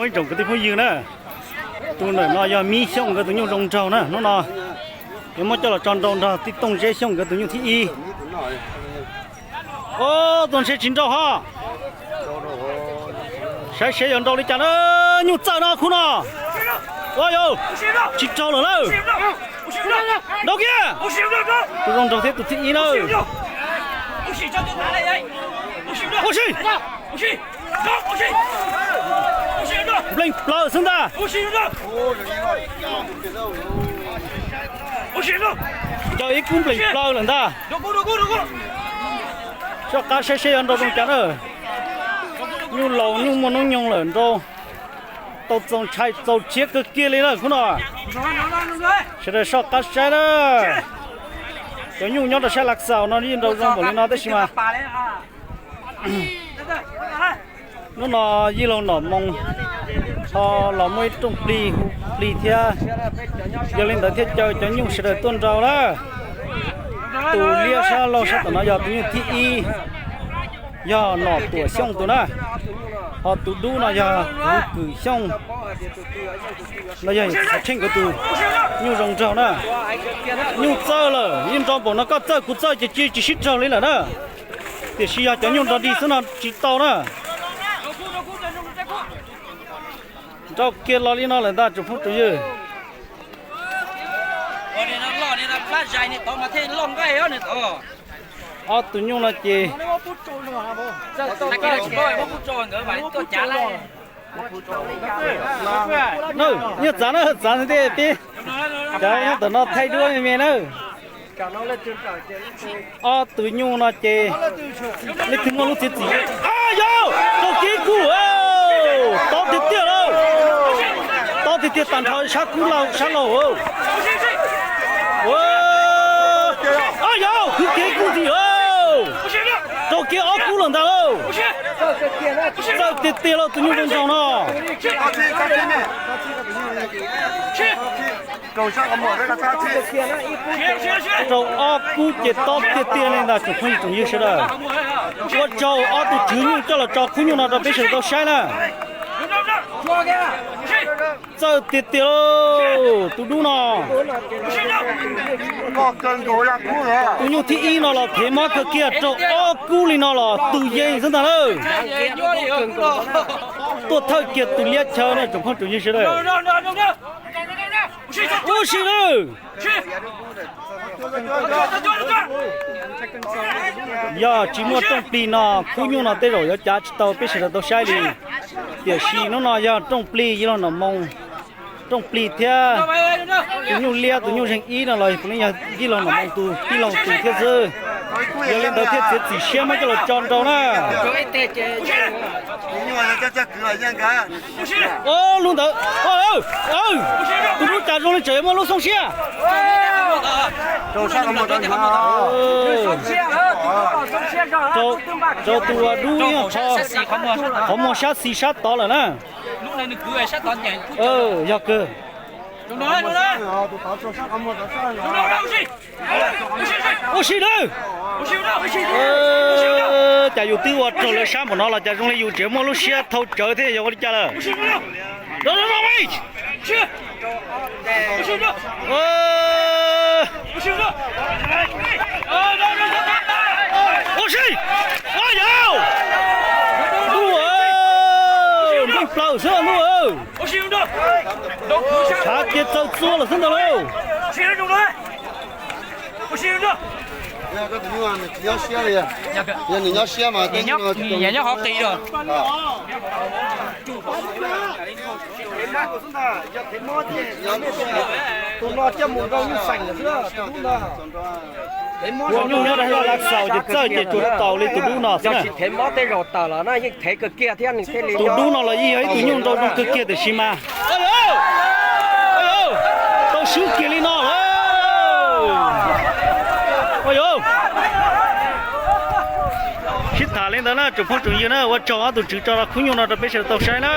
Ib tsoom kwv tij phooj ywg na, tus ntawm no yog Mib Xyooj nkawd tus nyuj zoo nraug na. Hnub no yuav muab coj los tso nrau nrog tij Tooj Zeb Xyooj nkawd tus nyuj thib ib. Ub, tus ntshe tsis nrau ho. Saib seb yuav nrau li cas na. Nyuj txawj no khub no. Ua yau, tsis raug lawm lawm. Nrau kiag. Tus zoo nraug thiab tus thib ib na. Ua si. Nplees plaws xwb ntag. Ncaws ib kub nplees plaws lawm ntag. Soj qab saib seb yuav nrau zoo cas na. Nyuj laus nyuj muaj hnub nyoog lawm nrau tau txaus ntshai txaus tshiab kawg kiag li na khub no. Sawv daws soj qab saib na. Cov nyuj nyob rau sab Lav Xaus no yeej nrau zoo npaum li no tab sis mas hnub no Yij Laug Nom Moo ho los muaj ib rooj plig hu plig thiab, yog li ntawd thiaj caw cov nyuj sawv daws tuaj nrau na. Tus liab sab laug sab tom no yog tus nyuj thib ib, yog Nom Tuam Xyooj tus na, ho tus dub no yog Kuv Kws Xyooj, no yog Xov Tsheej nkawd tus nyuj zoo nraug na. Nyuj txawj lawm, yeej nrau npaum no koj txawj kuv txawj ces cia tsis sib raug li lawm na. Tiam sis yog cov nyuj nrog dig xwb no tsis tau na. Nrau kiag los li no lawm ntag tsoom phooj tsoom ywg. Ob tug nyuj no ces, na, nyob txav na, txav ntawd peb, cov nyob tom no thaij duab me me na. Ob tug nyuj no ces leej twg muaj lub txiav txim. Yau, raug kiag ib kub, tob tiag tiag lauj. Tob tiag tiag tag nrho sab kub laug sab laug. Yau, khwv kiag ib kub ntxiv, raug kiag ob kub lawm ntag lauj. Txawj tiag tiag lauj tus nyuj zoo nraug no. Raug ob kub ces tob tiag tiag li ntag tsoom phooj ywg tsoom ywg sawv daws. Ua tsaug ob tug tswv nyuj coj los tso khub nyuj no rau peb sawv daws tau saib na. Txawj tiag tiag lauj tus dub no. Tus nyuj thib ib no los phem mob kawg kiag raug ob kub li no los tus yeej xwb ntag lawm. Tuaj thawj kiag tus liab chaw na tsoom phooj tsoom ywg sawv daws. Ua si lawm. Yog tsis muaj rooj plig no khub nyuj no tej zaum yuav cav tsis tau peb sawv daws tau saib li. Tiam sis hnub no yog rooj plig Yij Laug Nom Moo, rooj plig thiab tus nyuj liab tus nyuj zeeg ib no los puav leej yog Yij Laug Nom Moo tus tij laug tus thiab xwb. Yog li ntawd thiaj txiav txim siab muab coj los tso nrau na. Lub ntawd, tus dub cas zoo li tseem yuav muaj lub xoob siab. Rau tus dub qhov muag sab xis sab tod lawm na. Yog kawg. Ua si lawm. Cas yus twb ua raug lawv sab npaum no los cas zoo li yus tseem muaj lub siab thau tsawv thiab yog ua li cas lawm. Ua si, yau, ntuj, ntuj plaws xwb ntuj. Tshav kiag txaws txua lawm xwb ntag lauj. Nyob hov qis lawm. Ua nyuj nyob rau Lav Xaus ces txawj ces tsuas taus li tus dub no xwb na. Tus dub no los yeej yog ib tug nyuj nrau zoo kawg kiag tiam sis mas tau swb kiag li no. Sib tham li ntawd na tsoom phooj tsoom ywg na, ua tsaug ob tug tswv tso khub nyuj no rau peb sawv daws tau saib na.